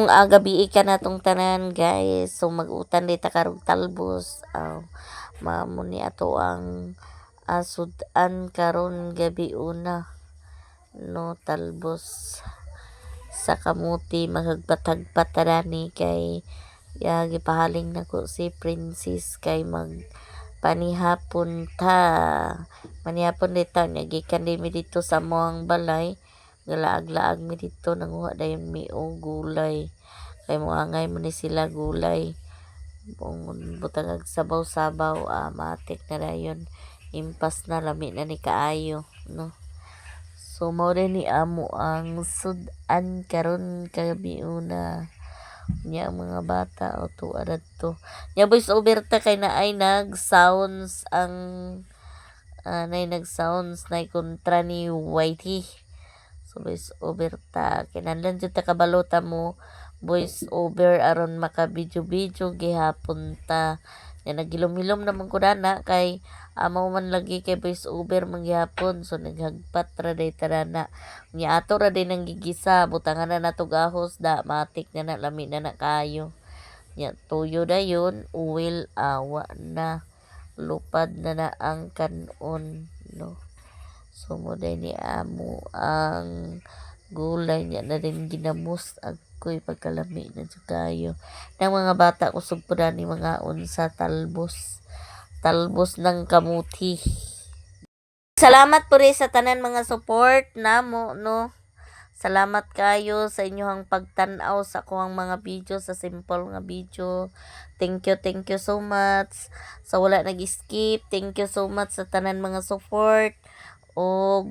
Maayong gabii kanatong tanan, guys. So mag-utan di ta karong talbos. Mao ni ato ang sud-an karon gabi una, no, talbos sa kamuti. Maghagpat-hagpat ta dani kay gipahaling nako si Princess kay mag panihapon ta. Manihapon di ta nya, gikan di mi didto sa among balay, galaag-laag mi didto, nanguha dayon mi og gulay kay moangay man ni sila gulay. Butangag sabaw-sabaw, matik na dayon, impas na, lami na ni kaayo, no. So mao ni amo ang sud-an karon gabiuna. Nya ang mga bata o tuwa to. Nya voice over ta kay naay nag sounds ang nay nag sounds nay kontra ni Whitey. So voice over ta, kinahanglan jud ta kabalo ta mo voice over aron maka video video gihapon ta. Nya naghilom-hilom naman ko dana kay amaw man lagi kay voice over man gihapon, so naghagpat ra day ta dana. Nya ato ra din ang gigisa, butangan na nato gahos da, matik na na, lami na na kaayo. Nya tuyo dayon, oil, awa na, lupad na na ang kanon, no. So mo day ni amo ang gulay nya na din ginamos agoy pagkalami na jud kaayo. Nang mga bata kusog pud ani mangaon sa talbos. Talbos ng kamuti. Salamat pud sa tanan mga support namo, no. Salamat kayo sa inyong pagtan-aw sa akong mga video, sa simple nga video. Thank you so much. Sa wala nag-skip, thank you so much sa tanan mga support. Og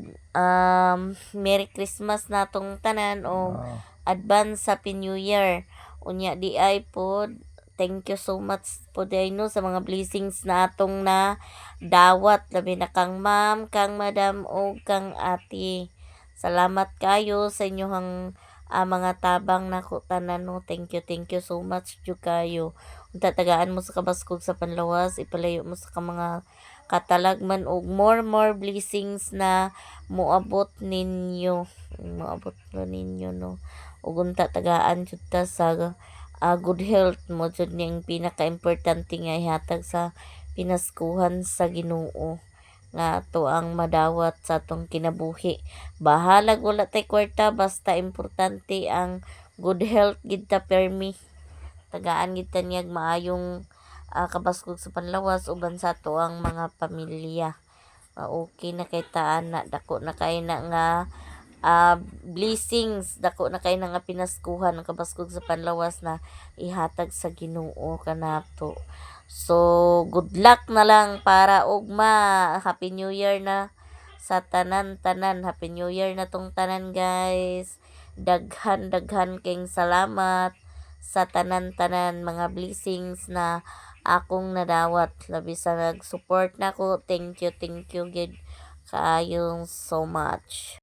Merry Christmas natong tanan og advance Happy New Year. Unya di ay pod, thank you so much po diay, no, sa mga blessings na atong na dawat, labi na kang ma'am, kang madam o kang ate. Salamat kayo sa inyong mga tabang nako tanan, no. Thank you so much jud kayo. Unta tagaan mo sa kabaskog sa panlawas, ipalayo mo sa ka mga katalagman og more more blessings na moabot ninyo. Moabot na ninyo, no. Ug unta tagaan jud ta sa good health mo jud ni ang pinaka-importante nga ihatag sa pinaskuhan sa Ginoo nga ato ang madawat sa atong kinabuhi. Bahalag wala tay kwarta, basta importante ang good health gid ta permi. Tagaan gid ta niyag maayong kabaskog sa panlawas uban sa ato ang mga pamilya. Okay na kay ta ana, dako na kay na nga blessings, dako na kay na nga pinaskuhan ang kabaskog sa panlawas na ihatag sa Ginoo kanato. So good luck na lang para ugma. Happy New Year na sa tanan-tanan. Happy New Year na tong tanan, guys. Daghan daghan kayong salamat sa tanan-tanan mga blessings na akong nadawat. Labi sa nag-support nako. Thank you gid kaayong so much.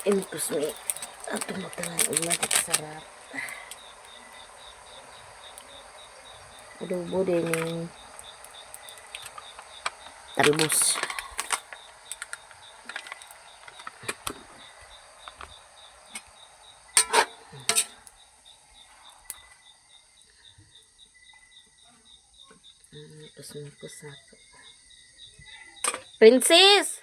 Impos mi atong butangan og magic sarap. Adobo din ning talbos. Tapos na to. Princess!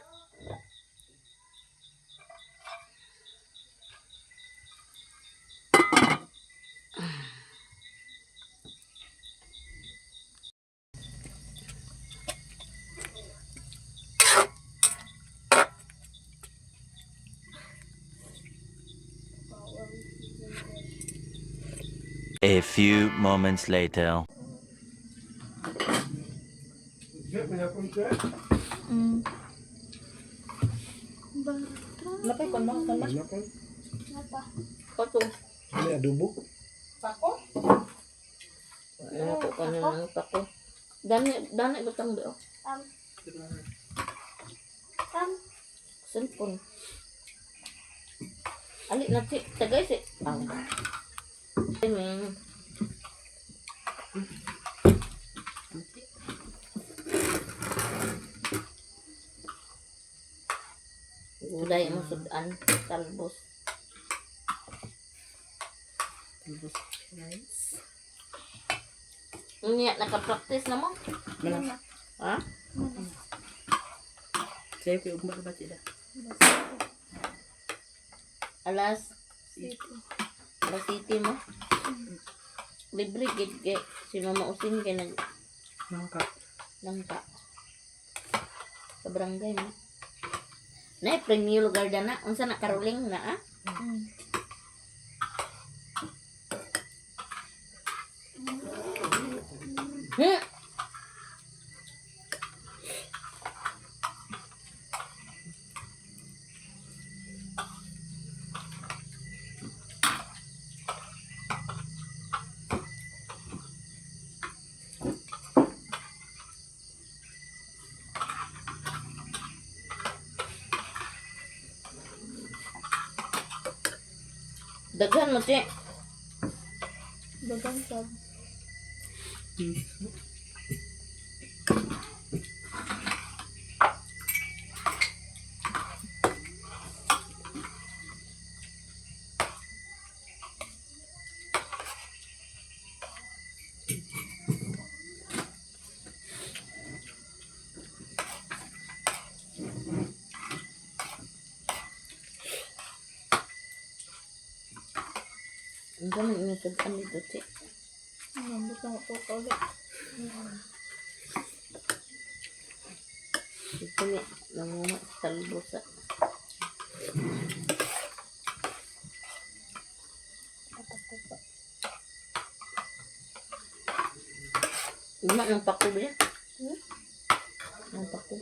A few moments later. Napay kon mo kon ma. Napa. Pato. Ano adobo? Pako? Ano ko kanin ng pako. Dani dani butang do. Tam. Tam. Cellphone. Ali na si tagay si. Ang. Ay, gulay mo sudan, talbos. Talbos rice. Unya naka-practice na mo? Mana? Ha? Sayo kay ugma ba sila? Alas City. alas city mo. Libre gid kay si Mama Usin kay nag Mangka. langka. Sa barangay mo. Nay, premium lugar na. Unsa na karuling na ah? Daghan mo si. Dagang sab. Unsa man inyong sudan dito si? Nambot na ako ka ulit. Dito ni nanguma sa talbos sa. Uma ng pako ba yan? Hmm? Ng pako.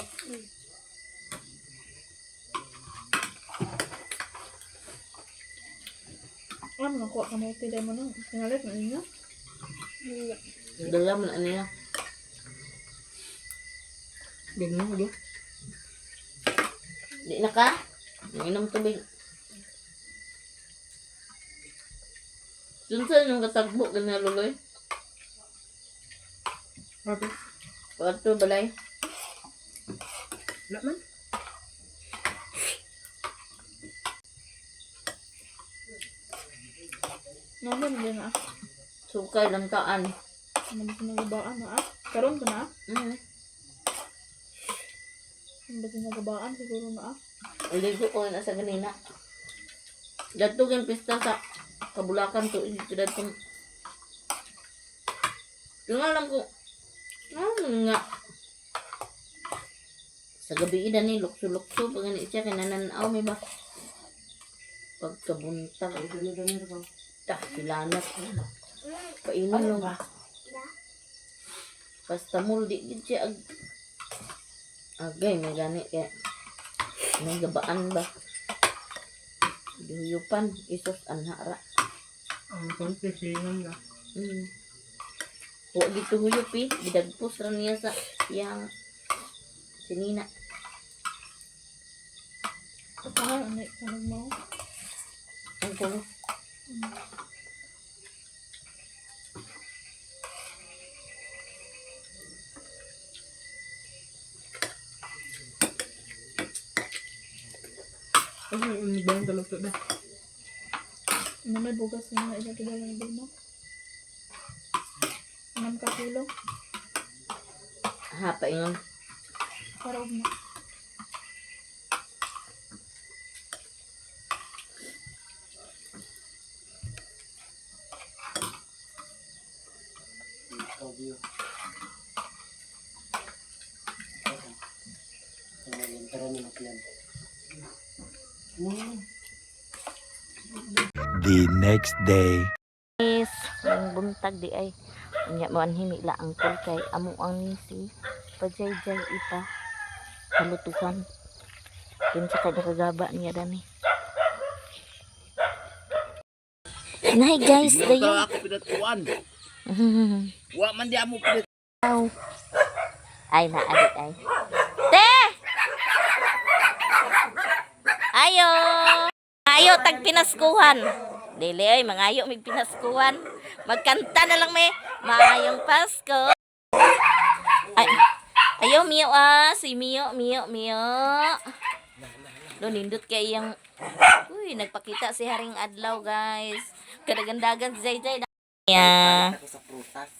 Alam mo, nakuha ka mo pila mo na. Pinalit na ninyo. Dala mo na niya. Ganyan mo do. Di na ka? Inom tubig. Sunsan yung katagbo ganyan luloy. Rapi. Pagkato balay. Wala man. Naman din na. Sukay lang taan. Ano ba sinagabaan na ah? Karon pa na ah? Ano ba sinagabaan? Siguro na ah. Ligo ko na sa ganina. Dato yung pista sa Kabulakan to dito datong. Yung alam ko, ano nga. Sa gabi ida ni lukso-lukso pag gani siya kay nananaw may ba. Pagkabuntag. Ta silanat. Painom Ano lang. ba? Basta mul di gid siya ag agay may gani kay may gabaan ba. Dihuyupan isos anhara. Ang konti singan na. Wa gito huyop eh. Gidagpos ra niya sa iyang sinina. Kapahan, ano ano mo? Ang kulo. Ano yung ba ang talog na? Ano may bugas na ila kidala ni mo? Anam ka kilo? Ha, paingon. Para og na. The next day. Guys, ang buntag di ay. Unya mo anhi mi la angkol kay amo ang nisi pajayjay ipa kalutuhan. Kinsa ka nakagaba niya dani. Nay guys, dayon. Ako pinatuan. Wa man di amo pinat. Ay, naadik ay. Te! Ayo! Ayo, tag pinaskuhan. Dili ay, mangayo mig pinaskuhan. Magkanta na lang me. Maayong Pasko. Ay, ayo, Mio ah. Si Mio, Mio, Mio. Do, nindot kay iyang. Uy, nagpakita si Haring Adlaw, guys. Kadagandagan si Jay Jay. Yeah. Ako sa prutas.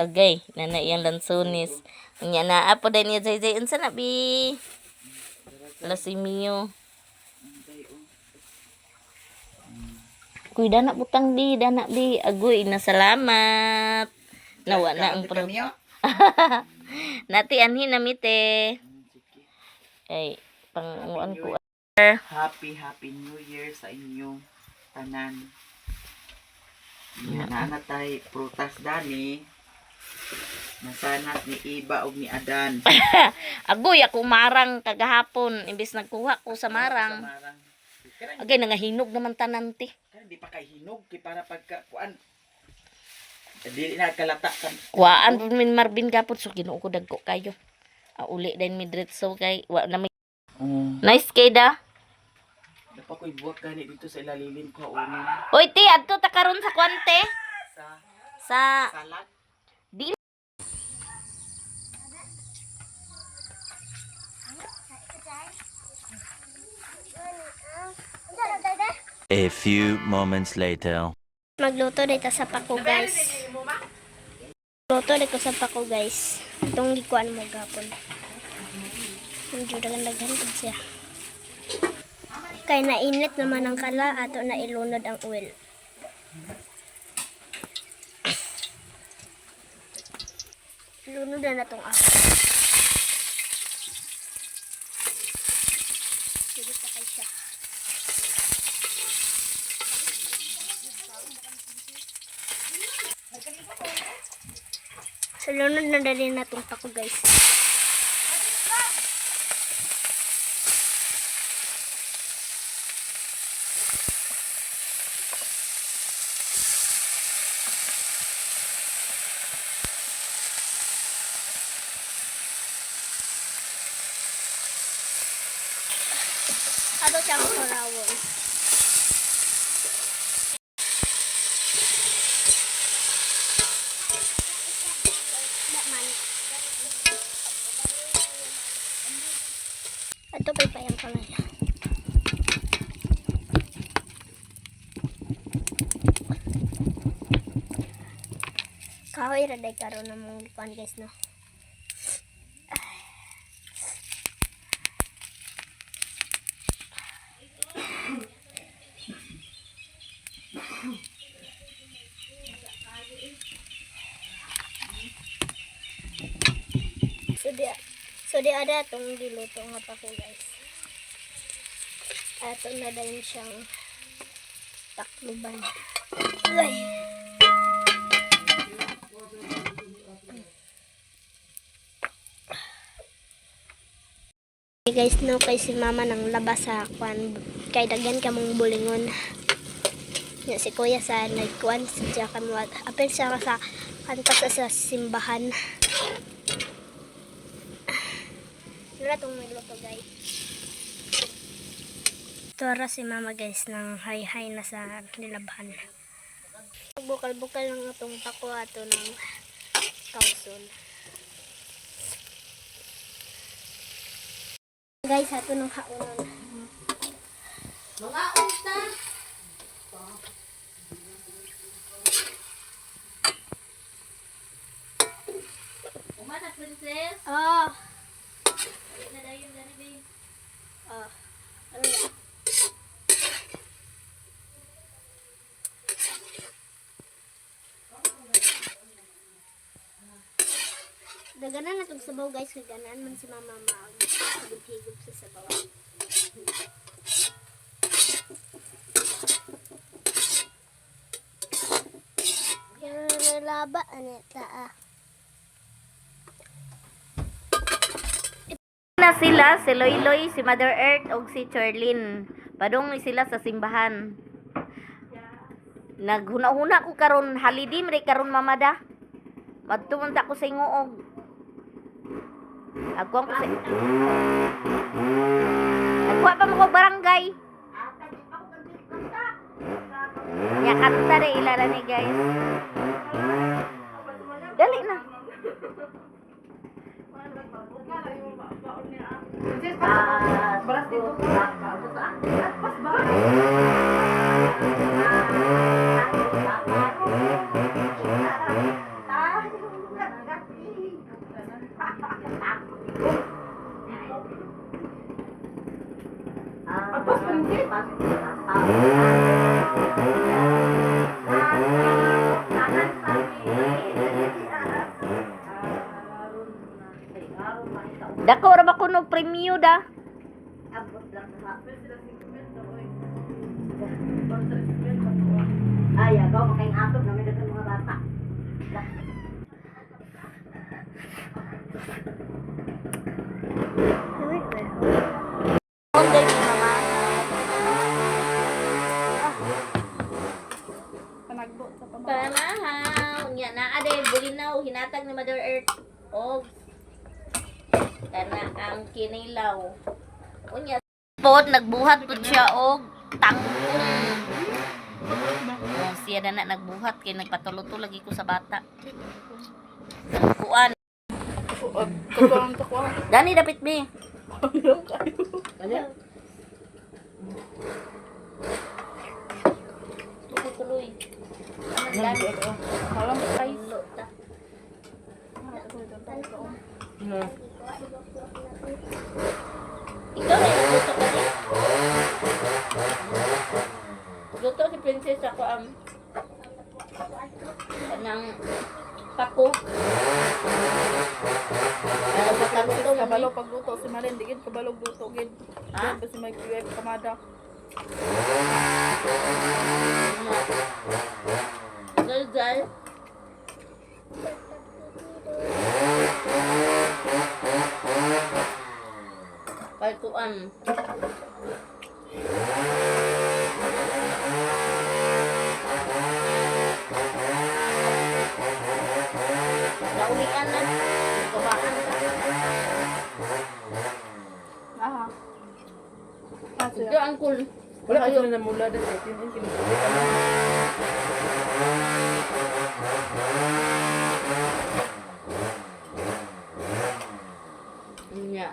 Agay, nana iyang lansones. Nya na apo din niya Jay Jay unsa na bi? Ala si Mio. Kuy dana butang di, dana bi. Agoy na salamat. Nawa na ang pro. Kami. Nati anhi na mite. Ay, panguan ko. Happy happy New Year sa inyong tanan. Yan na natay prutas dani. Nasanat ni Iba og ni Adan. Agoy ako marang kagahapon imbes nagkuha ko sa marang. Sa marang. Karang Agay nangahinog naman tanan ti. karang di pa kay hinog kay para pagka kuan. Dili na kalata kan. Kuhaan pud min Marvin gapon so Ginoo ko dagko kayo. Ah, uli din mi diretso kay wa na may Oh. nice kay da. Dapat ko'y buwak gani dito sa ilalilim ko una. Hoy ti adto ta karon sa kwante Sa sa salad. di. A few moments later. Magluto dito sa pako guys. Luto dito sa pako guys. Itong gikuan mo gapon. Medyo daghan-daghan pud siya. Kay nainit naman ang kala ato na ilunod ang oil. Lunod na natong ako. Sige pa kay siya. So, lunod na dali na itong pako, guys. Ato siyang kurawon. Man. Ato pa'y payang kamay. Kahoy ra day karon ng mga gikuan guys no. So di ada atong giluto nga pako guys. Ato na dayon siyang takluban. Ay. Hey guys, no kay si mama nang labas sa kwan kay daghan ka mong bulingon. Nya si kuya sa nagkuan siya kanwa apil siya sa kanta sa simbahan. Wala tong nagluto guys. Tora si mama guys ng hay-hay na sa nilabhan. Bukal-bukal lang itong pako ato ng kauson. Guys, ato ng haunon. Mga unta. Umana princess. Oh, Na dayon dali be. oh. Ano yan? Daganan na itong sabaw guys, kay ganaan man si mama mag higop sa sabaw. Haba ani ta ah. Na sila, si Loyloy, si Mother Earth, ug si Charlene. Padung ni sila sa simbahan. Naghuna-huna ko karon holiday man karon mamada. Madto man ta ko sa ingoog. Agkuan ko sa Nagkuha pa mo ko barangay. Ya kanta re ila ra ni guys. Dali na. Dako ra ba kuno premyo da? Ay, agaw makaing atog na may daghan mga bata. Monday ni mama. Panagbo sa pamakaon. Pamahaw. Nya naa day bulinaw hinatag ni Mother Earth og kana ang kinilaw. Unya pod nagbuhat pud siya og tangkong. Oh, siya na na nagbuhat kay nagpatulo-tulo lagi ko sa bata. Kuan. Kukulang takuan. Dani dapit bi. Tuloy. Ano dani? Halang ay. Luta. Ikaw na nagluto ka din. Luto si Princess ako ang kanang pako. Ano ba kaluto mo Kabalo ni? pagluto si Maren, digid kabalo luto gid. Ha? Ba si Mike Web kamada. Gal-gal. Palkuan. Naulian na. Kabaan ka. Aha. Ah, Ito siya. ang cool. Wala ka sila namula dahil sa tinin kinukulit. Nya.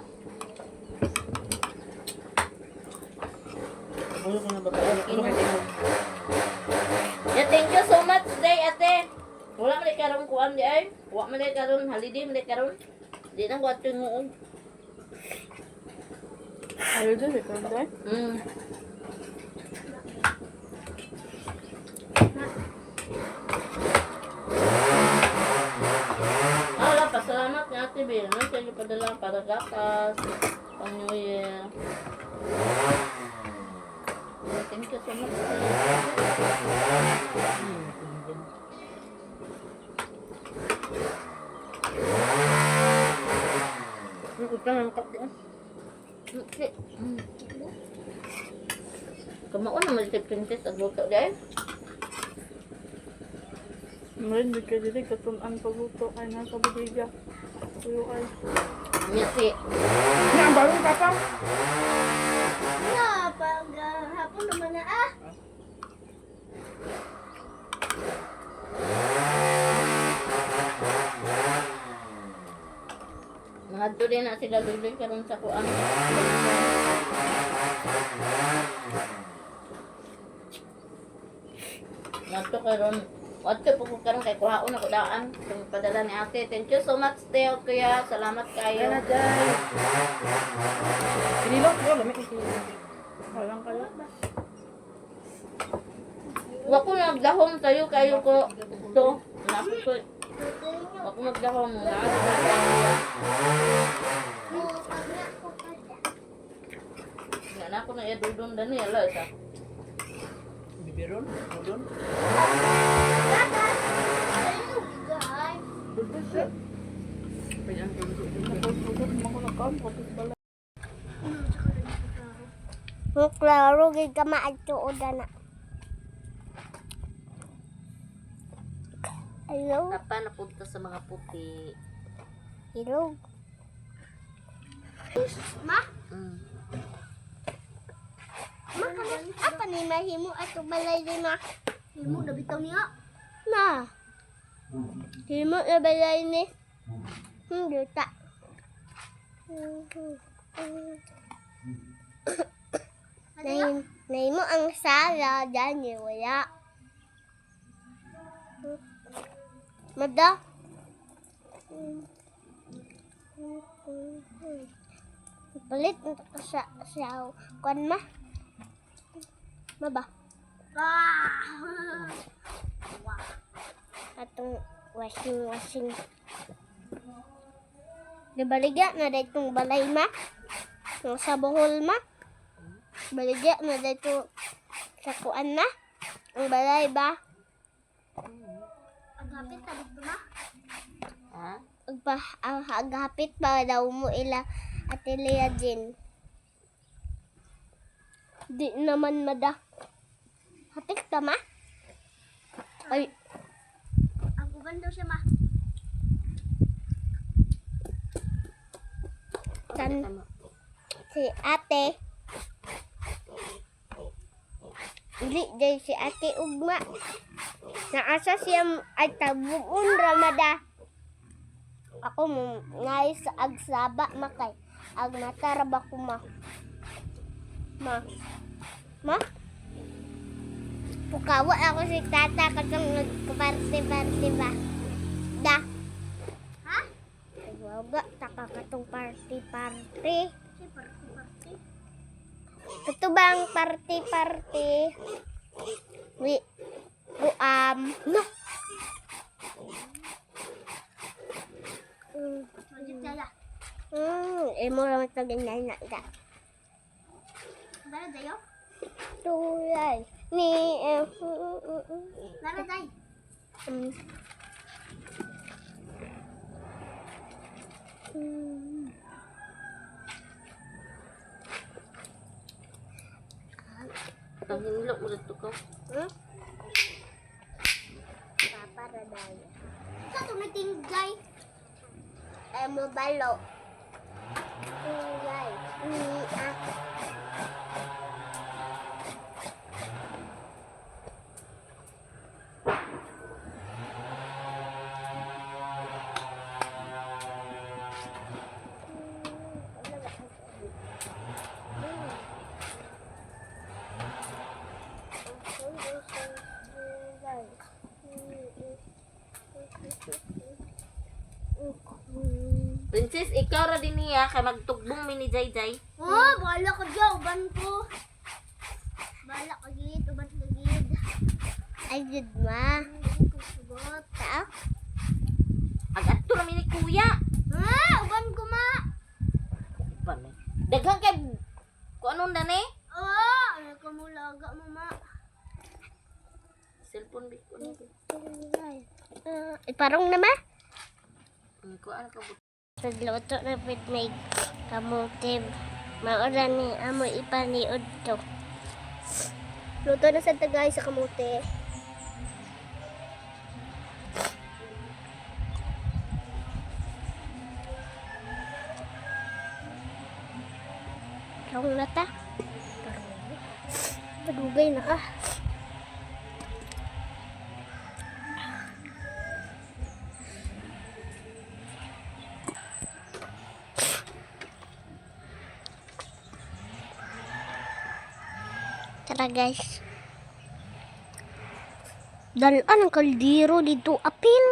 Ano ko na ba? Ano kay Timo? Yeah, thank you so much day ate. Wala man karon kuan di ay. Wa man karon holiday man karon. Di na ko ato nguog. Ayaw dyan, eh, karon day. Ah, wala pa. Salamat nga ate Bill. Ano sa inyo padala para gatas, pang New Year. Thank you so much. Ang utang ang kape. Okay. Kamao naman si Princess ang luto dahil. Maren, di ka dili katun-an pagluto ay nasa bodega. Tuyo ay. Niya si Ano ang bagong papa? Na pag hapon naman na ah. Mga din na sila luloy karon sa kuan. Ngadto karon. Wadto po ko karon kay kuhaon ako daan. Kung padala ni ate. Thank you so much, Teo, kuya. Salamat kayo. Ano dyan? Kinilaw ko, lamig yung kinilaw. Walang kayo. Wa ko nagdahom tayo kayo ko to. Napo ko. Wa ko nagdahom. Na ako na idudon dani ala isa. Bibiron, udon. Nagpagod mo ko nagkaon ko balay. Ang klaro gid ka maadtuod na. Hello, Napa napunta sa mga puti. hello. Ma, ma kana apa ni mahimo ato balay ni ma? Himo na bitaw niya. Na. Himo na balay ni. Yuta. Nahimo ang sala, dani wala. Mada. Palit na ka sa kwan ma. Ma ba? Atong washing washing. Gibaligya na daytong balay ma. Yung sa Bohol ma. Baligya na dayto sa kuan na. Ang balay ba? Agapit ta dito ma. Ha? Agpa ang agapit pa daw mo ila Ate Lea Jean. Di naman mada. Hapit ta ma? Ay. Ang uban daw siya ma. Tan si ate. Dili day si ate ugma. Naasa siya ay tabuon ramada. Ako mo ngay sa agsaba makay. Ag nataraba ko ma. Ma. Ma? Pukawa ako si tata katong nagparte-parte ba. Da. Ha? Ay, wow ga, taka katong party-party. Ito ba ang party-party? Wi, buam. No. Imo lang ito ganyan na ita. Tulay ni Ang hinlo mo dito ko. Hmm? Papa radaya. Ito tumitinggay. Ay mo balo. Tulay ni ah. Princess, ikaw ra din niya kay magtugbong mi ni Jay Jay. Oh, bahala ka dyan, uban ko. Bahala ka gid, uban ka gid. Ay, gid ma. Ta? Ag adto ra mi ni kuya. Ah, uban ko ma. Uban eh. Daghan kay kung anong dani? Oh, ano ka mo laga mo ma. Cellphone bi ko ni. Iparong na ma. Ko ano ka Pagluto na pid may kamuti. Maura ni amo ipaniod to. Luto na sa tagay sa kamuti. Rong na ta. Padugay na ka. Tara guys. Dalaan ang kaldero dito apil.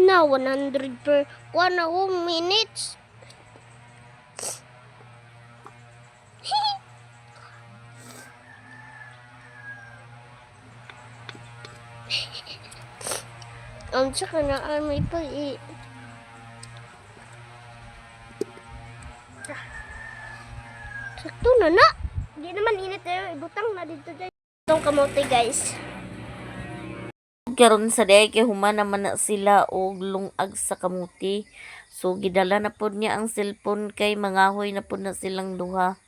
Na 100 per 1 whole minutes. Ang tsaka na may pag i Sakto na na. Di naman init eh. Ibutang na dito dyan. Itong kamote, guys. Karon sa day kay human naman na sila og lungag sa kamuti. So gidala na pod niya ang cellphone kay mangahoy na pod na silang duha.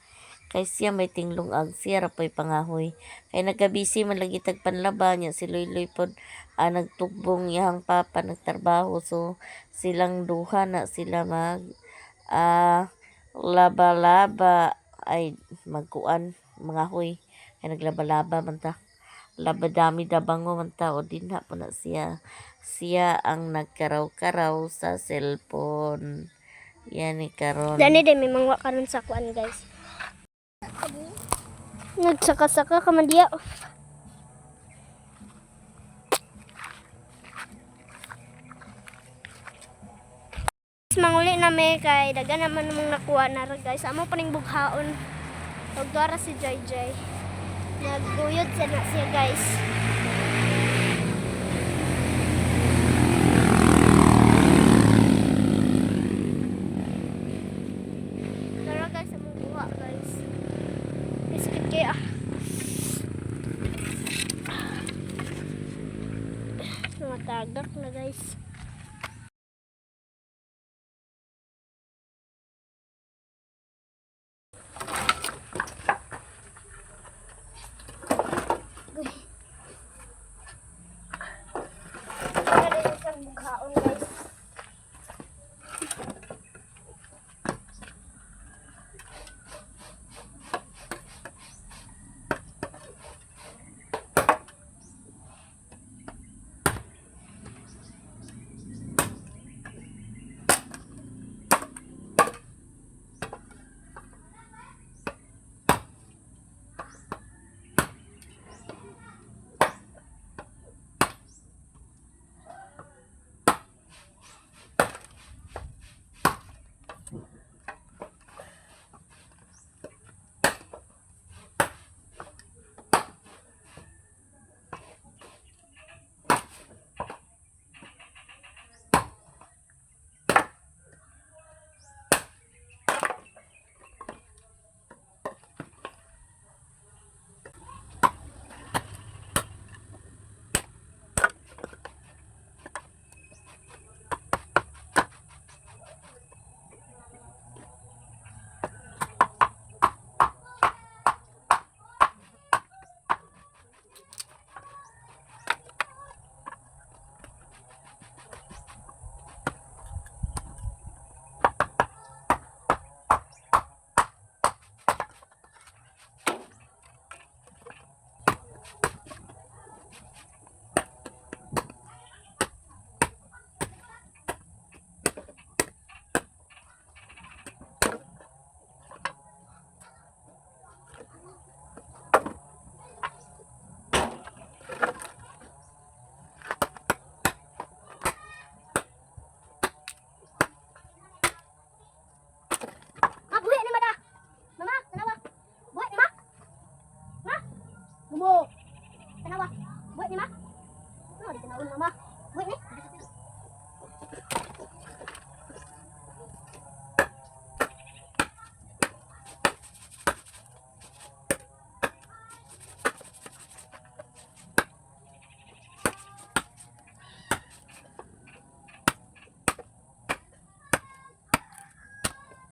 Kay siya may tinglungag, siya ra po'y pangahoy. Kay nagkabisi man lagi tag panlaba niya si Loyloy pod nagtugbong iyang papa nagtrabaho, so silang duha na sila mag laba-laba ay magkuan mangahoy kay naglaba-laba man ta, labadami dabango man ta, o dinha po na siya, siya ang nagkaraw-karaw sa cellphone yan ni karon. Dani din may mangwa karon sa kuan, guys. Nagsaka-saka ka man diya. Manguli na me kay daga naman mong nakuha na ra, guys. Amo pa ning bughaon. Ug dara si Joy Joy. Naguyod sa na siya, guys. Tara guys, among buha, guys. Biscuit kaya ah. Mga tagak na, guys.